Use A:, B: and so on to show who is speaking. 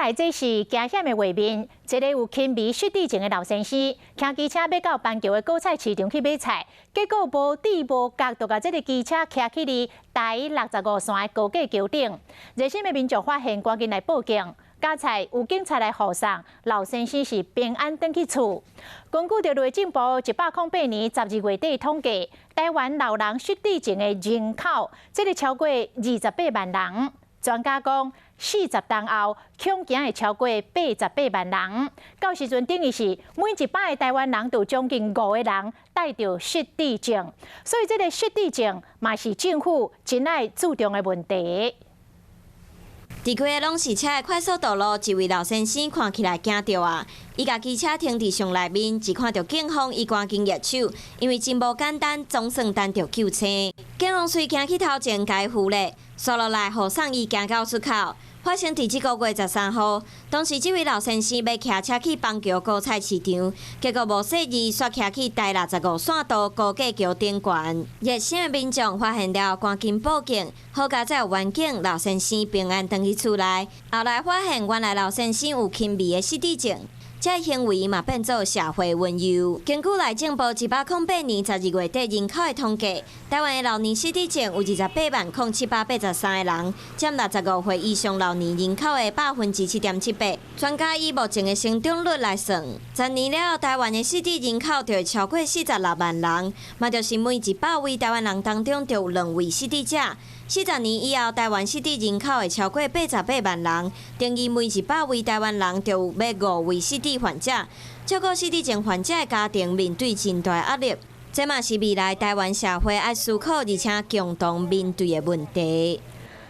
A: 來這是驚險的畫面，一个有輕微失智症的老先生，騎機車欲到板橋的果菜市場去買菜，結果無智無覺，就共這个機車騎去佇台65線的高架橋頂。熱心的民眾發現，趕緊來報警。佳哉有警察來護送，老先生是平安轉去厝。根據著內政部108年12月底統計，台灣老人失智症的人口，這个超過28萬人。專家講，40冬後，恐驚會超過88萬人。到時陣等於是每100個台灣人，就將近五個人帶著失智症。所以這个失智症嘛是政府真愛注重的問題。
B: 佇規个攏是車的快速道路，一位老先生看起來驚著啊！伊共機車停佇上內面，一看著警方，伊趕緊握手，因為真無簡單，總算等著救車。警方隨行去頭前共伊扶咧，紲落來護送伊行到出口。發生佇這个月13號，當時這位老先生欲騎車去板橋果菜市場，結果無細膩，煞騎去台65線道高架橋頂懸。熱心的民眾發現了，趕緊報警，好佳哉有員警，老先生平安轉去厝內。後來發現，原來老先生有輕微的失智症。這行為嘛變做社會隱憂。根據內政部108年12月底人口的統計，台灣的老年失智症有28萬零783個人，佔65歲以上老年人口的7.78%。專家以目前的成長率來算，10年了後，台灣的失智人口就會超過46萬人，嘛就是每100位台灣人當中就有兩位失智者。40年以後，台灣失智人口會超過88萬人，等於每100位台灣人就有欲五位失智患者。照顧失智症患者的家庭面對真大壓力，這嘛是未來台灣社會愛思考而且共同面對的問題。